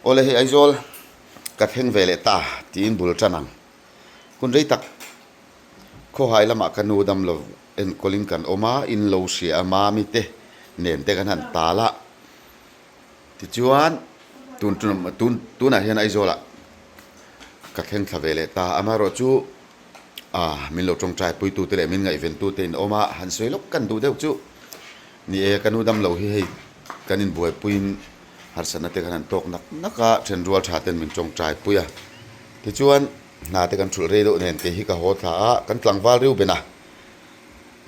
Awle hei Aizawl ka thleng ve leh ta tiin bul tan ang. Hun rei tak khawhai lamah ka nu dam lo enkawlin kan awm a, in lo hria a mami te nen te kan han tal a. Tichuan tun tun tunah hian Aizawlah ka thleng thla ve leh ta. Amaherawhchu ah min lo tawngtai puitute leh min ngaihventute in awm a, han sawi lawk kan duh deuh chu ni e, ka nu dam lo hi hei kan inbuaipuiin harsatna te khan an tawk nak nak a, thenrual tha ten min tawngtai pui a. Tichuan hna te kan thulh rei deuh nen kei hi ka haw thla a, kan tlangval riu ben a,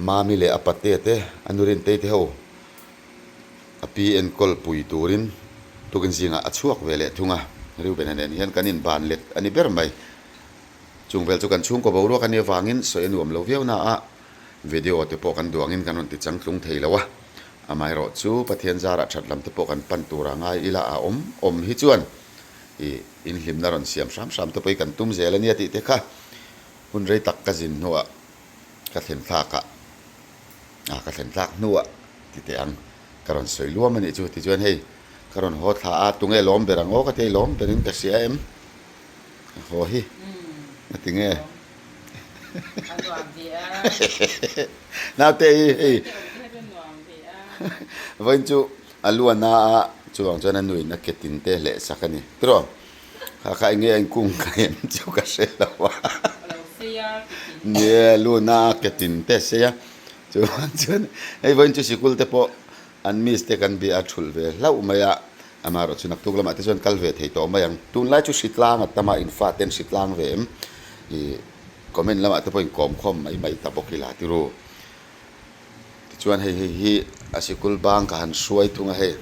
Mami leh a pate te, a nu Rintei te ho a pi enkawl pui turin tukin zingah a chhuak ve leh thung a, Reuben-a nen hian kan inban let a ni ber mai. Chung vel chu kan chhungkaw boruak a nih avangin sawi a nuam lo viau na a, video te pawh kan duangin kan rawn ti changtlung thei lo a. Amaherawh chu Pathian zarah that lam te pawh kan pan tur a ngai ila a awm awm hi chuan i inhlimna rawn siam hram hram te pawh hi kan tum zel a nia tih te kha hun rei tak ka zin hnuah ka thlen thlak a, a ka thlen thlak hnuah ti teh ang ka rawn sawi luam a nih chu. Tichuan hei ka rawn haw thla a, tunge lawm ber ang aw ka ti a, i lawm berin ka hria em? Haw hi a ti nge? Naute hi hei vawiin chu a lu a na a, chuvang chuan a nuin a ke tin te hleh sak a ni. Tiraw? Kha kha enge a inkung ka em chu ka hre lo a. Nia lu a na a ke tin te a sei a, chuvang chuan hei vawiin chu sikul te pawh An miss te kan bia a thulh ve hlauh mai a, amaherawh chu naktuk lamah te chuan kal ve thei tawh mai ang. Tunlai chu hritlang a tam a, in fa ten hritlang ve em? I comment lamah te pawh in kawm khawm mai mai ta bawk ila ti ru. Tichuan hei hei hi a sikul bang ka han hruai thung a hei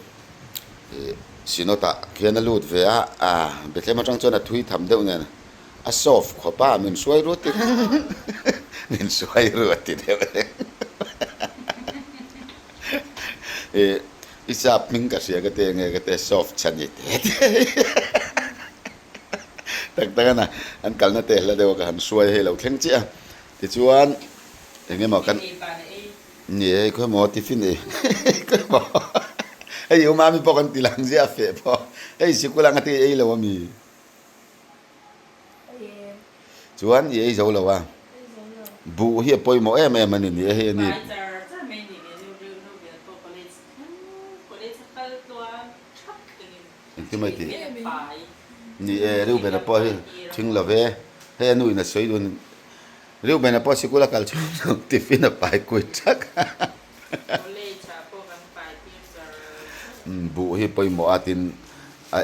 i Synod ah khian a lut ve a, ah Bethlehem atang chuan a thui tham deuh nen a soft khawp a, min hruai ruat ti min hruai ruat ti deuh reng. I sap hming ka hria ka ti enge ka ti soft chhan i te te tak tak ana an kalna te hla deuh a ka han hruai hei lo thleng chiah a tichuan enge maw kan ni e khawi maw tiffin ei khawi maw hei u mami pawh kan ti lang ziah feh pawh hei sikul anga ti ei lo ami. Chuan i ei zo lo a. Buh hi a pawimawh em em a ni ni e hei a ni. Engtin mai tih? Ni e Reuben-a pawh hi thing lo ve. Hei a nu in a sawi dun Reuben-a pawh sikul a kal chhung chhung tiffin a pai kui thak a. Buh hi pawimawh a tin a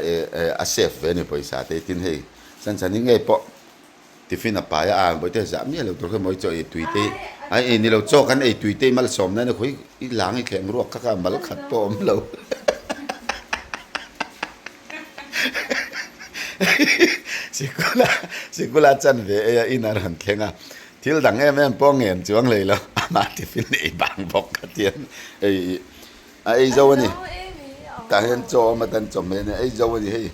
a safe ve a ni pawisa te tin hei Sanchani ngei pawh tiffin a pai a a bawihte zah miah lo tur kha mawi chaw ei tui te hi a ei ni lo chaw kan ei tui te hi malsawmna ania khawi i lang i thleng ruak kha kha mal khat pawh a awm lo sikula sikula chan ve ei a in a rawn thleng a thil dang em em pawh ngen chuang hlei lo amah tiffin ei bang bawk kha tian ei A ei zo a ni. Tah hian chaw awm atan chawhmeh a ni. A ei zo a ni hei.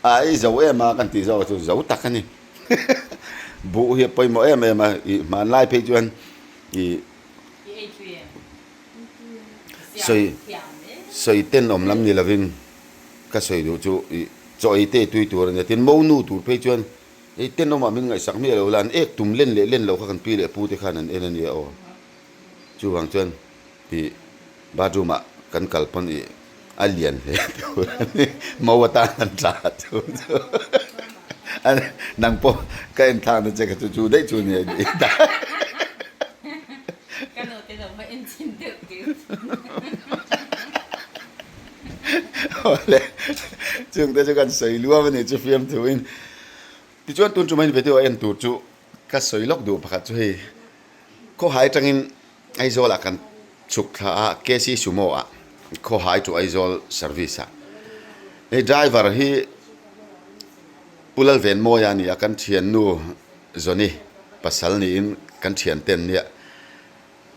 A ei zo em a kan tih zawk chu zo tak a ni. Buh hi a pawimawh em em a, i hmanlai phei chuan i sawi sawi tenawm lam ni lovin ka sawi duh chu i chaw ei te i tui tur a nia. Tin monu tur phei chuan ei tenawmah min ngaihsak miah lo la, an ek tum len leh len lo kha kan pi leh pu te khan an en a nia aw. Chuvang chuan ih bathroom ah kan kal pawn ih a lian hle tur a ni mo atan an tla chu chu nang pawh ka en thlak na che kha chu chu daih chu nia i ta Ka nu te lo va en chin deuh tir Awle chung te chu kan sawi luam a ni chu fiamthu in tichuan tun ṭum a in video a en tur chu ka sawi lawk duh pakhat chu hei Khawhai atangin Aizawlah kan chhuk thla a, KC Sumo ah Khawhai to Aizawl service ah. Hei driver hi Pu Lalvenmawia a ni a, kan thiannu Johnny pasal niin kan thiante an nia.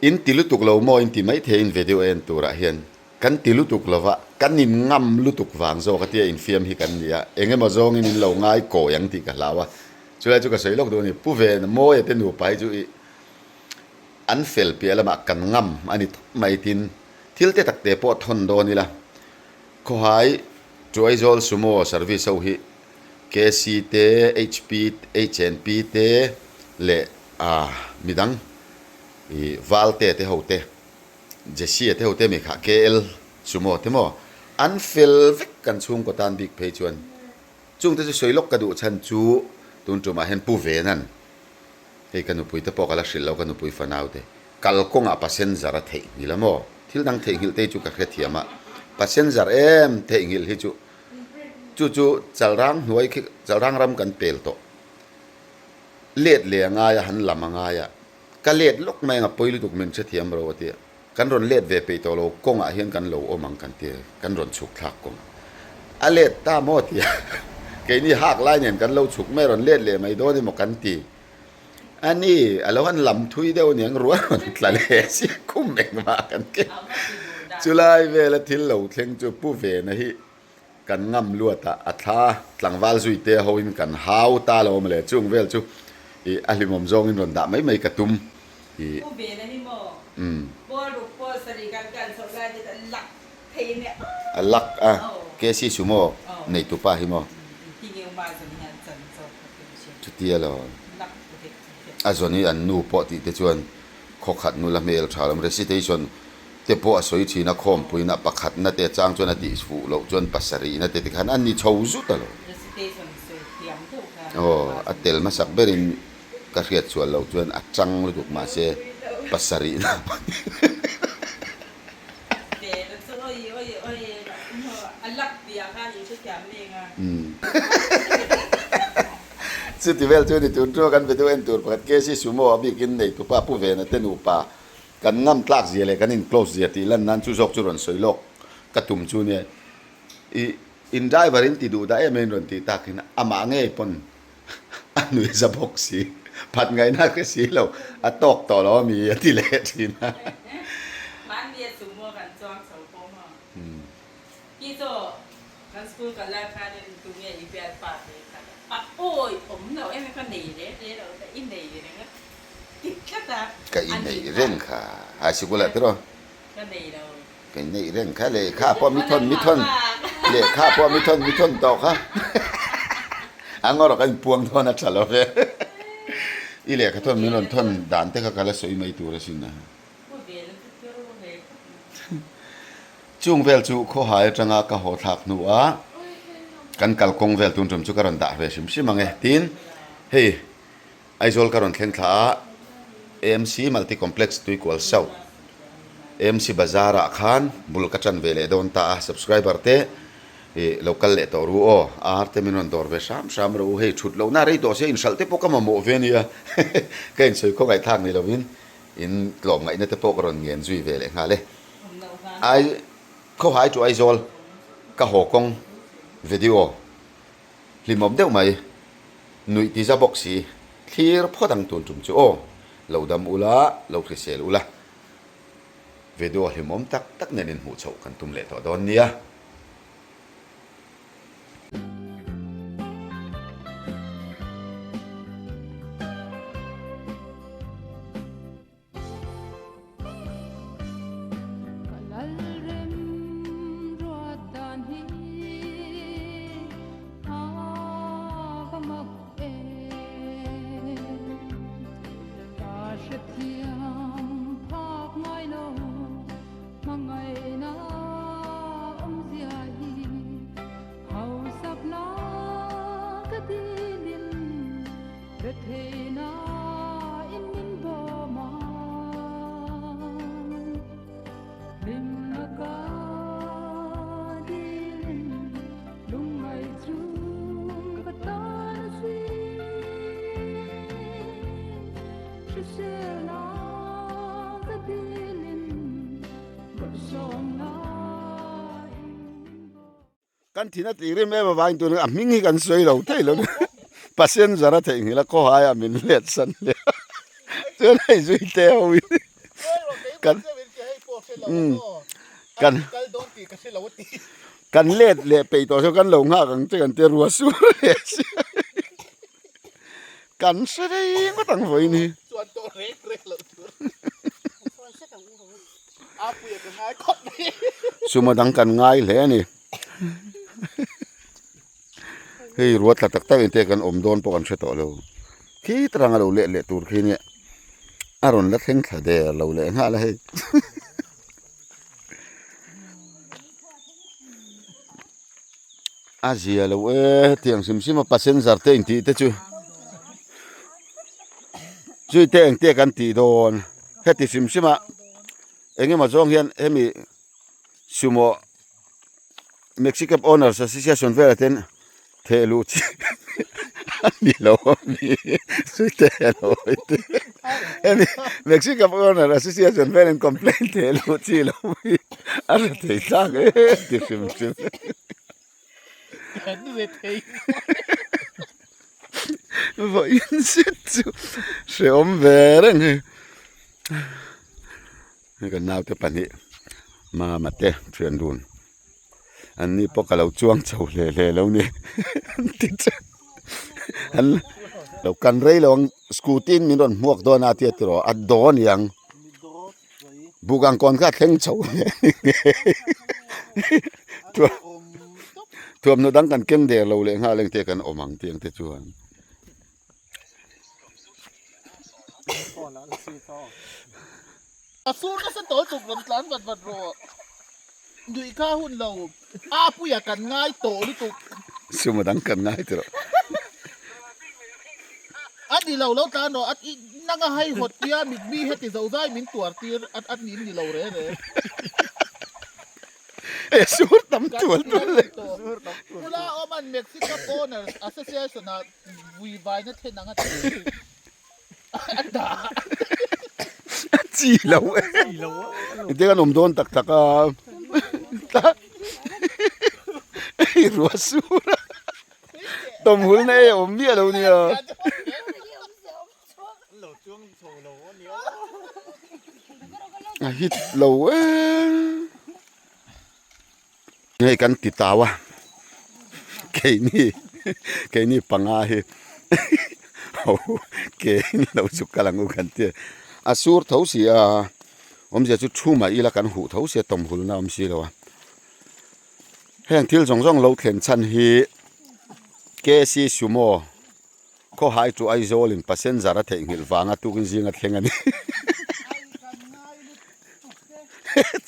In ti lutuk lo maw in ti maithei in video a en turah hian kan ti lutuk lo va, kan in ngam lutuk vang zawk a tia infiam hi kan ni a, eng emaw zawngin in lo ngai kawi ang tih ka hlau a. Chulai chu ka sawi lawk duh a ni, Pu Venmawia te nupa hi chu i An fel piah lamah kan ngam a ni tawp mai tin thil te tak te pawh thawn dawn ila. Khawhai Chu Aizawl Sumo service ho hi KC te, HP, HNP te leh ah midang ih Valte te ho te, Jesse-a te ho te mi kha KL Sumo te maw an fel vek kan chhungkaw tan bik phei chuan chungte chu sawi lawk ka duh chhan chu tun tumah hian Pu Venan Hei ka nupui te pawh ka la hrilh lo, ka nupui fanau te. Kalkawngah passenger a theihnghilh a maw? Thil dang theihnghilh te hi chu ka hrethiam a, passenger em theihnghilh hi chu chu chu Chalrang hnuai khi Chalrang ram kan pel tawh. Let leh a ngai a, han lam a ngai a, ka let lawk mai ang a pawi lutuk min hrethiam ro a ti a. Kan rawn let ve peih tawh lo, kawngah hian kan lo awm ang kan ti, kan rawn chhuk thlak kawng. A let ta maw tia keini hak lai nen kan lo chhuk mai, rawn let leh mai dawn emaw kan ti. A ni, a lo han lam thui deuh aniang rual rawn tla leh si khum engmah kan keng. Chulai vela thil lo thleng chu Pu Vena hi Kan ngam luat a, a thla tlangval zui te hoin kan hau ta lo mawle, chung vel chu ih a hlimawm zawngin rawn dah mai mai ka tum ih. Pu Bena hi maw? Pawl ruk pawl sarih kan kal chhoh lai te chuan lak thei nia A lak a, KC Sumo neitu pa hi maw? Chutia lo. A zawn hi an nu pawh tih te chuan khawkhat nula hmel tha lam recitation te pawh a sawi thin a, khawmpuina pakhatna te chang chuan a tih fuh loh chuan pasarihna te tikhan an ni chho zut a lo. Aw, a tel hmasak berin ka hriat chhuah loh chuan a chang lutuk mahse pasarihna Chuti vel chu ni tur chu kan video en tur pakhat KC Sumo a bikin neitupa Pu Vena te nupa Kan ngam tlak zia leh kan in close zia tih lan nan chu zawk chu rawn sawi lawk ka tum chu nia. I in driver in ti duh dah em em rawn tih tak hin amah ngei pawn a nui za bawk si. Phat ngaihna hre si lo a tawk tawh lo ami a ti leh thin a. Mahni a sumo kan chuang chho pawh maw? Ki chu kan school kal lai khanin tunge i bialpa tih kha a awi awm lo em em ka nei reng reng lo ta i nei reng a ti tlat a Ka i neih reng kha high sikul ah tiraw? Ka nei lo. Ka i neih reng kha lehkha pawh mi thawn mi thawn lehkha pawh mi thawn mi thawn tawh kha a ngawrh ka inpuang dawn a tha lo ve i lehkha thawn min rawn thawn dan te kha ka la sawi mai tur asin a. Chung vel chu khawhai atanga ka haw thlak hnuah kan kalkawng vel tun tum chu ka rawn dah ve hrim hrim ang e. Tin, hei Aizawl ka rawn thleng thla a, AMC Multi Complex Tuikual South, AMC Bazar ah khan bul ka tan ve leh dawn ta a, subscriber te ih lo kal leh tawh ru aw, ar te min rawn dawr ve hram hram rawh u, hei thut lohna rei tawh sia inhralh te pawh ka mamawh ve ania, ka insawi khawngaih thlak ni lovin in tlawmngaihna te pawh ka rawn ngen zui ve leh nghal e. Ai Khawhai to Aizawl ka haw kawng video hlimawm deuh mai nuih ti za bawk si thlir phawt ang tun tum chu aw lo dam ula lo hrisel ula video hlimawm tak tak nen inhmuh chhoh kan tum leh tawh dawn nia. Ka lalrem ruat dan hi a va mak em. Ka hrethiam phak ngai lo hmangaihna awmzia hi hausakna ka dilin Retheihna in min bawm a, hlimna ka dilin lungngaih chu ka tan a si. Hriselna ka dilin bawlhsawmna in min bawm. Kan thin a tih rim em avangin tuna a hming hi kan sawi lo thei lo passenger a theihnghilh a khawhai ah min let san hle a chuan hei zui te ho in kan kan kan let leh peih tawh saw kan lo nghak ang che kan tia rua sur leh si kan hre rei ngawt ang vawiin hi. Suma dang kan ngai hle a ni. Hei ruat thla tak tak in te kan awm dawn pawh kan hre tawh lo. Khi tarang a lo leh leh tur khi nia a rawn la thleng thla der lo leh nghal a hei. A zia lo e hetiang hrim hrim a passenger te intih te chu zui te engte kan tih dawn heti hrim hrim a engemaw zawng hian hemi sumo Maxi cab owners association velah ten theh luh chi a ni lo a mi zui te a lo hawi te hemi Maxi cab owner association velin complaint theh luh chi lo hi a hre thei thlak em ti hrim hrim vawiin zet chu hrehawm ve reng hei. Hei kan naute pahnih mama te thian dun an ni pawh ka lo chuang chho hle hle lo ni an ti che an lo kan rei lo ang scooty in min rawn hmuak dawn a tia tiraw a daw a niang buk ang kawn kha a thleng chho hle thuamhnaw dang kan keng der lo leh nghal engte kan awm ang tih ang te chuan. A sur nasa tawl tuk rawn tlan vat vat rawh. Nuih kha hun lo. A puia kan ngai tawh lutuk. Suma dang kan ngai ti rawh. A ni lo lo tlan rawh. A nang a hai hawt tia mit mi heti zo zai min tuar tir a nin ni lo re re. E sur tam tual tual le. Pula awm an Mexico Owners Association ah vui vaina thlen ang a ti. A dah. A chi lo e. Engtin an awm dawn tak tak a. Hei ruah sur a. Tawmhul na ei a awm miah lo nia. A hit lo e. Hei kan ti tau a keini keini panga hi ho kein lo chu kal ang u kan tia a sur tho si a awmzia chu thu mah ila kan huh tho sia tawmhul na awm si lo a heng thil zawng zawng lo thlen chhan hi K C Sumo Khawhai chu Aizawl in passenger a theihnghilh vanga tukin zinga thleng a ni.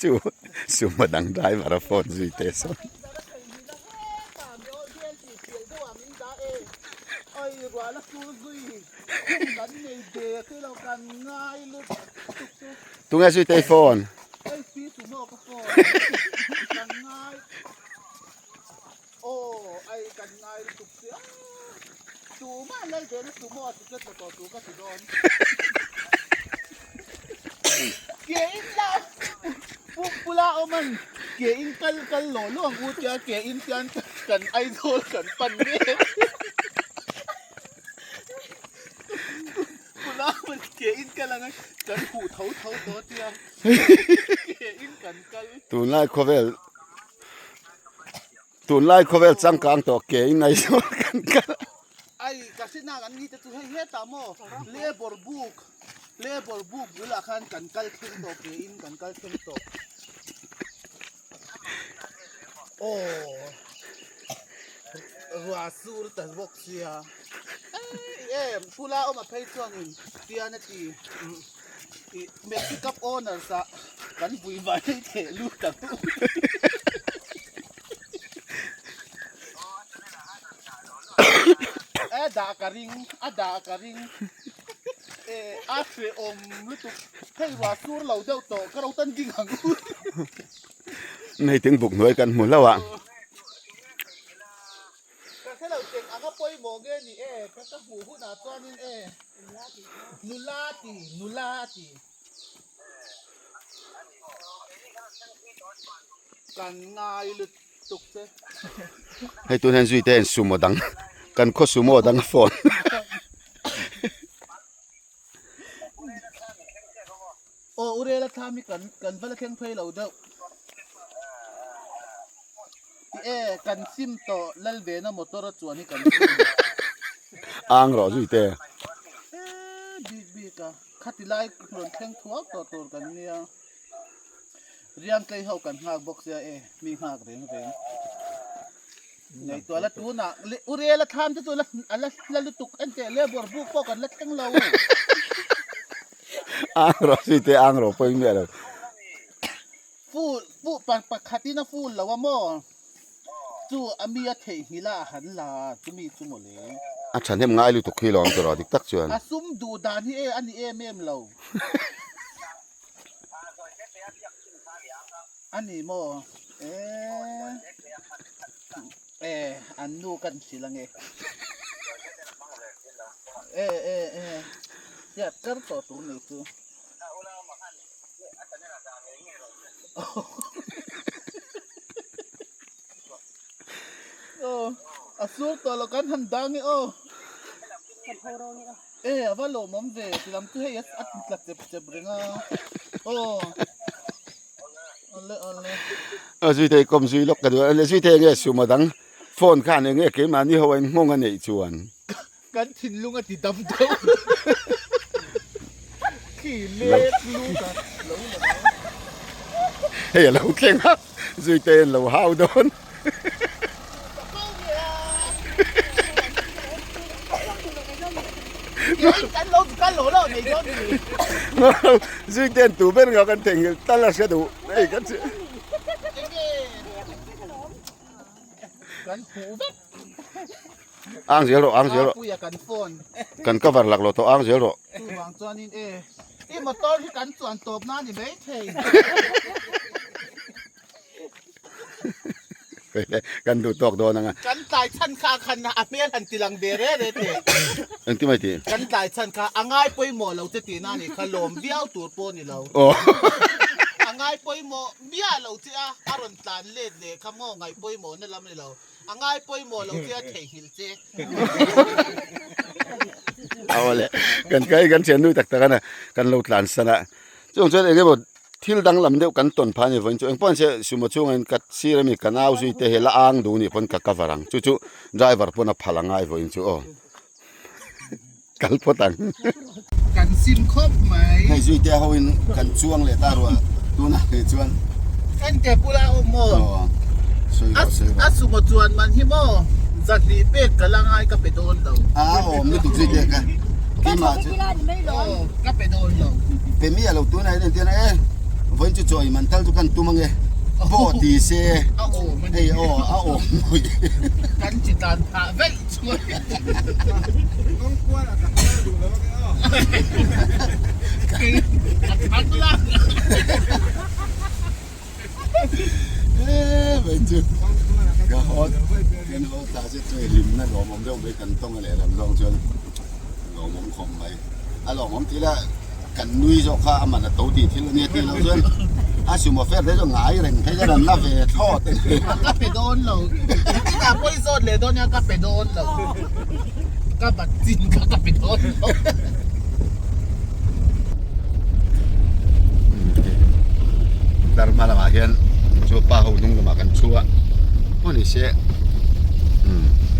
Chu Sumo dang driver a phone zui teh sawn. Tunge zui teh i phone? Tunlai khawvel Tunlai khawvel changkang tawh ke in Aizawl kan kal a. Ai ka hre nak an ni te chu hei hetah maw labour book labour book bulah khan kan kal thleng tawh ke in kan kal thleng tawh aw ruah sur ta bawk sia ei em pula awm a phei chuanin tian a ti Ih Maxi cab owners ah kan vui vai theh lut ang u. E dah ka ring a dah ka ring e a hrehawm lutuk hei ruah sur lo deuh tawh ka ro tan ding ang u. Hei tingbuk hnuai kan hmu hlauh a. Ka hre lo cheng anga pawimawh nge ni e ka ka hmuh hunah chuanin e nula ti nula ti kan ngai lutuk che. Hei tun hian zui te hian sumo dang kan khaw sumo dang a phone. Aw Urela thlam hi kan kan va la thleng phei lo deuh. Ti e kan sim tawh Lalvena motor a chuan hi kan sim. Ang rawh zui te. E bik bik a khati lai rawn thleng thuak tawh tur kan nia. Riangtlei ho kan nghak bawk sia e mi nghak reng reng. Ngaihtuah la tunah u Rela thlam te chu a la hla lutuk en teh labour buk pawh kan la thleng lo. Ang rawh si te ang rawh pawhin miah lo. Full full pakhatin a full lo a maw? Chu a mi a theihnghilh a a han la chumi chu mawle. A thahnem ngai lutuk khi lawm tawh rawh dik tak chuan. A sum duh dan hi e a ni em em lo. A ni maw? Eee e an nu kan hrilh ange. E e e hriat kar tawh tur ni chu. Aw a sur tawh lo kan han dang e aw. E a va lawmawm ve ti lam chu hei a tla chep chep reng a aw awle awle. A zui thei kawm zui lawk ka duh a zui thei nge suma dang phone khan enge keimahni ho a inhmawng a neih chuan. Kan thinlung a ti dam deuh. Khi lek lut a lo la a. Hei a lo thleng a, zuite in lo hau dawn. Zuite an tu ber nga kan theihnghilh tal a hre duh. Hei kan chu. Kan huh vek. Ang zel rawh, ang zel rawh. Puia kan phone. Kan cover lak lo tawh, ang zel rawh. Chuvang chuanin e, i motor hi kan chuan tawp na ni mai thei. Kan duh tawk dawn anga. Kan tlai chhan kha khan a hmel han ti lang ve re re teh. Engti mai tih? Kan tlai chhan kha a ngai pawimawh lo che tihna a nih kha lawm viau tur pawh ni lo. A ngai pawimawh miah lo che a, a rawn tlan let leh kha maw ngaih pawimawhna lam a ni lo. A ngai pawimawh lo che a theihnghilh che. Awle kan kai kan thian nui tak tak ana kan lo tlan san a chung chuan eng emaw thil danglam deuh kan tawn phah a ni vawiin chu engpawh se sumo chhungah in ka sir ami ka nau zui te hi la ang duh nih pawn ka cover ang chu chu driver pawn a phal a ngai vawiin chu aw kal phawt ang. Kan sim khawp mai. Hei zui te ho in kan chuang leh ta ruah tunah hlei chuan. Ente bula awm maw? Aw sawi rawh sawi rawh. A sumo chuan man hi maw zahnih pek ka la ngai ka pe dawn lo. A awm lutuk zui te ka keimah chu. Aw ka pe dawn lo. Pe miah lo tunah hian entir e vawiin chu chaw i man tal chu kan tum ange pawh ti se. A awm a ni. Hei aw a awm mawih. Kan chi tan phah veih. A lawmawm tih la kan nui zawk kha a man a to tih thil a nia tih loh chuan a sumo fer te chu ngai reng phei chuan an la ve thlawt a ni. Ka pe dawn lo ina pawi zawt leh dawn nia ka pe dawn lo ka bat chin kha ka pe dawn lo. Tlar hma lamah hian chu pa ho hnung lamah kan thu a maw ni se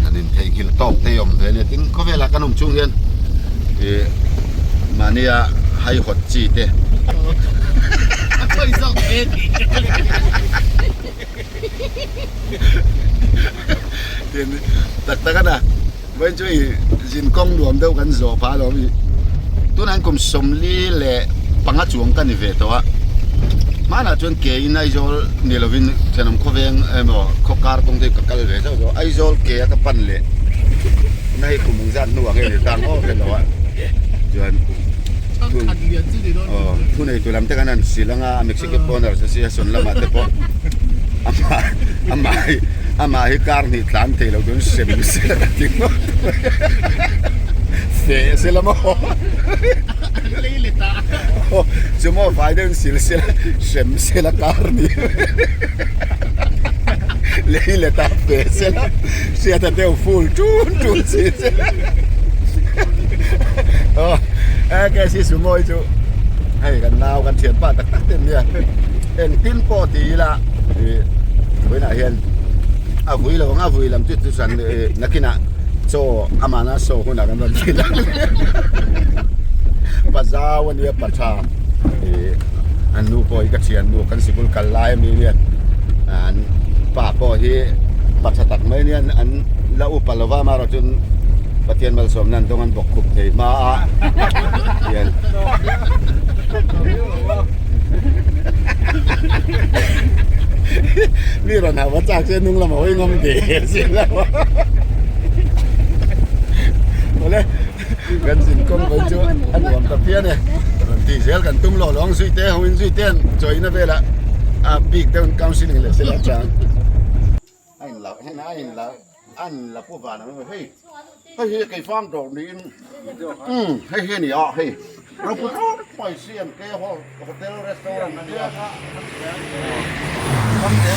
han intheihnghilh tawk te hi awm ve a nia tin khawvelah kan awm chung hian ih mahnia haihawt chi te tin tak tak a na vawiin chu ih zin kawng nuam deuh kan zawh phah alawm ih tunah hian kum sawmli leh panga chuang ka ni ve tawh a hmanah chuan ke in Aizawl ni lovin thenawm khawveng emaw khaw kar kawng te hi ka kal ve zauh zauh a Aizawl ke a ka pan leh na hei kum engzat hnuah nge ni tang aw vel lo a chuan aw thu nei tu lam te khan an sil anga a Mexico corner se si a sawn lamah te pawh amah amah hi amah hi kar hnih tlan thei lo chuan sem sela ka ti ngawt feh sela maw chu maw fai deuhin sil sela sem sela kar hnih lei let a feh sela hriata deuh full tun tun si sela aw ke si sumawi chu hei kan nau kan thianpa tak tak te an nia engtin pawh ti ila ih vawiinah hian a vui lo ang a vui lam chu chu chuan ih nakinah chaw amahna saw hunah kan rawn thil ang pa zau a nia pa tha ih an nu pawh hi ka thian nu kan sikul kal lai ami nia an pa pawh hi. Pa tha tak mai nia an la upa lova amaherawh chuan Pathian malsawmna an dawng an bawk khup thei hma a hian mi rawn hauh a chak che hnung lamah hawi ngam ve si lo awle kan zin kawng mai chu a nuam ta phian e rawn tih zel kan tum lo lawng zui te ho in zui te an chawina velah a bik deuh in counselling leh sela chang a in la hen a in la a in la pu van ang hei hei hi kei fang dawr niin um hei hi a ni a hei ropui khawp mai CNK hotel restaurant a ni a Thangte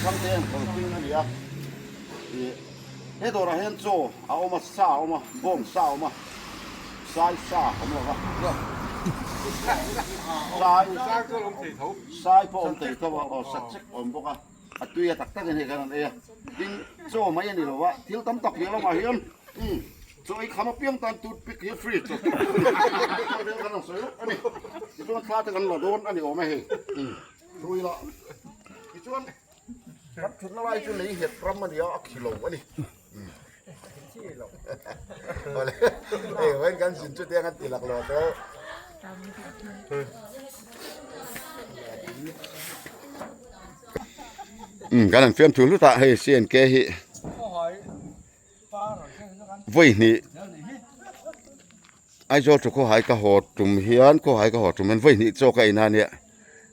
Thangte an kawlping a ni a ih he dawrah hian chaw a awm a sa a awm a bawng sa a awm a sai sa a awm lo va sai sai pawh a awm thei tho a aw sachek a awm bawk a. A tui a tak tak in hei khan an ei a, tin chaw mai a ni lo a, thil tam tak hi lamah hian umm chaw ei kham apiang tan toothpick hi free chaw vel kan rawn sawi lawk a ni, tichuan thla te kan la dawn a ni awm e hei umm thui lah tichuan kan thutna lai chu lei nghet ram a ni a, a khi lo a ni umm awle hei vawiin kan zin chu tiang an ti laklawh tawh. Umm kan han fiam thu hlut a hei CNK hi vawi hnih Aizawl thu khawhai ka haw tum hian khawhai ka haw tum hian vawi hnih chaw ka in a nia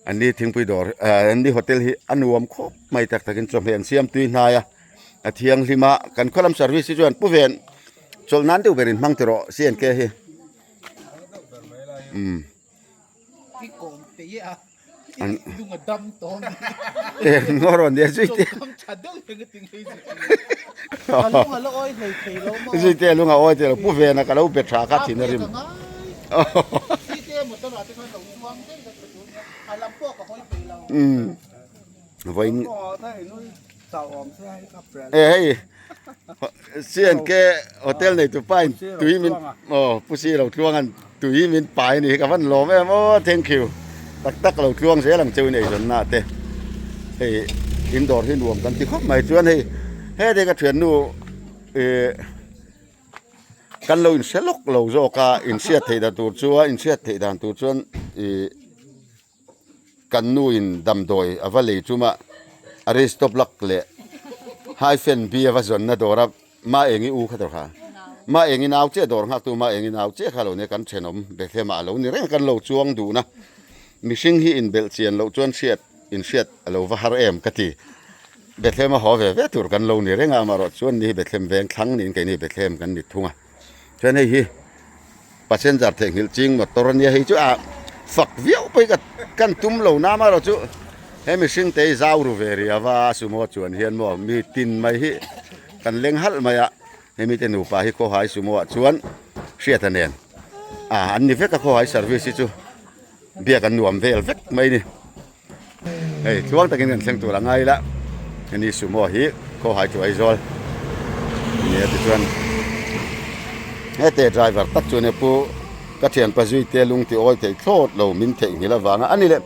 an ni thingpui dawr ah an ni hotel hi a nuam khawp mai tak takin chawhmeh an siam tui hnai a a thianghlim a kan khaw lam service hi chuan pu ven chawlh nan deuh berin hmang tawh rawh CNK hi umm. Zui te lung a awi thei lo pu vena ka lo be tha kha thin a rim vawiin e hei CNK hotel nei tu pa in tui min aw pu si lo tluang an tui min pai a ni hi ka van lawm em aw thank you tak tak lo tluang zel ang cheu in eizawn na te hei in dawr hi nuam kan ti khawp mai chuan hei hete ka thiannu ih kan lo inhre lawk lo zawk a inhriat theih dan tur chuan inhriat theih dan tur chuan ih Kan nu in damdawi a va lei tum a, Aristobulak leh hyphen B a va zawnna dawr a, Ma Engi u kha dawr kha. Ma Engi nau chiah dawr nghaktu Ma Engi nau chiah kha lo nia kan thenawm Bethlehem ah a lo ni reng a kan lo chuang duhna. Mihring hi inbelh chian loh chuan hriat inhriat a lo va har em ka ti. Bethlehem a haw ve ve tur kan lo ni reng a, amaherawh chuan ni hi Bethlehem veng thlang niin keini Bethlehem kan ni thung a. Chuan hei hi passenger theihnghilh ching motor a nia hei chu a fak viau pawh hi ka kan tum lo na amaherawh chu he mihring te hi zau ru ve riau a sumo chuan hian maw mi tin mai hi kan leng halh mai a hemi te nupa hi khawhai sumo ah chuan hriat a nen a an ni vek a khawhai service hi chu biak an nuam vel vek mai a ni. Hei tluang takin kan thleng tur a ngai ila heni sumo hi khawhai chu Aizawl nia tichuan hete driver tak chu ania pu ka thianpa zui te lung ti awi thei thlawt lo min theihnghilh avanga ani leh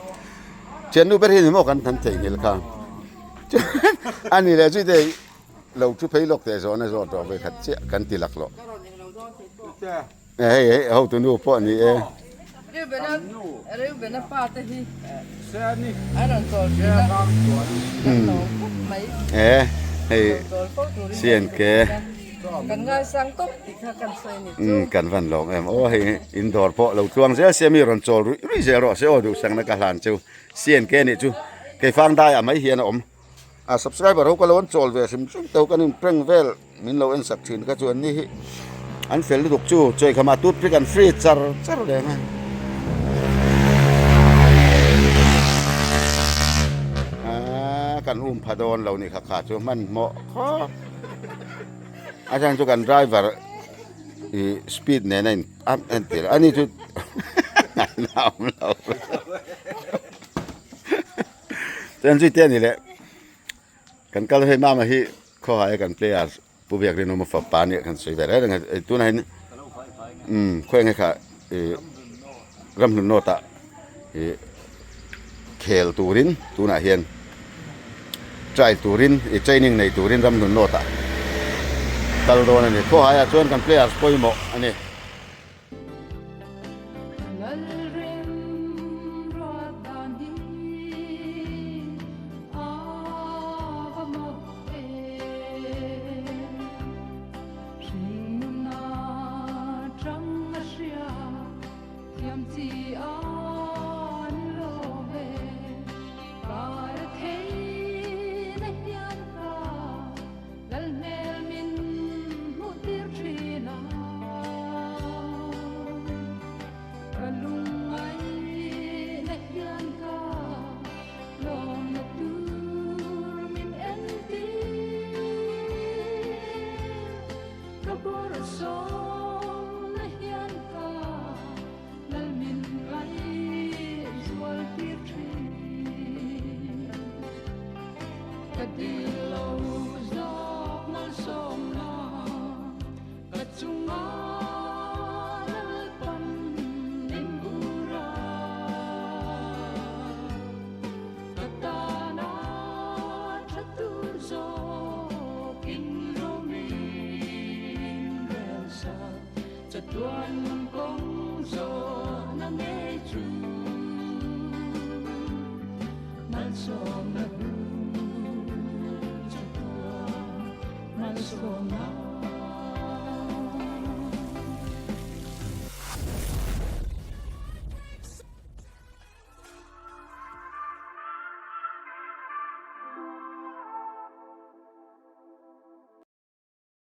thiannu ber hi ni maw kan han theihnghilh kha ani leh zui te lo thu phei lawk teh zawhna zawh tawh vekhat chiah kan ti laklawh. Hei hei hotu nu pawh a ni e. Reubena pa te hi an rawn chawl thin a, kan lo khawp mai. E hei CNK. Kan ngaisang tawp tih kha kan sawi a ni chu. Kan van lawm em aw hei in dawr pawh lo tluang zel se mi rawn chawl ruih ruih zel rawh se aw duhsakna ka hlan chu CNK nih chu keifang daiah mai hian a awm. A subscriber ho ka lo an chawl ve hrim hrim tho kan in prank vel min lo en sak thin kha chu an ni hi an fel lutuk chu chawi khama toothpick an free char char reng a. Aaa kan um pha dawn lo ni kha kha chu hmanhmawh khawp a chhan chu kan driver ih speed nen a in a entir a ni chu a awm lo. Chuan zui te a ni leh kan kal hei mama hi khawhai a kan player pu biak rinawm a fapa nia kan sawi ve reng reng a tunah hian umm khawi enge kha ih ramhlun nawt ah ih khel turin tunah hian. Trial turin i training nei turin Ramhlun North ah kal dawn a ni. Khawhaiah chuan kan players pawimawh a ni.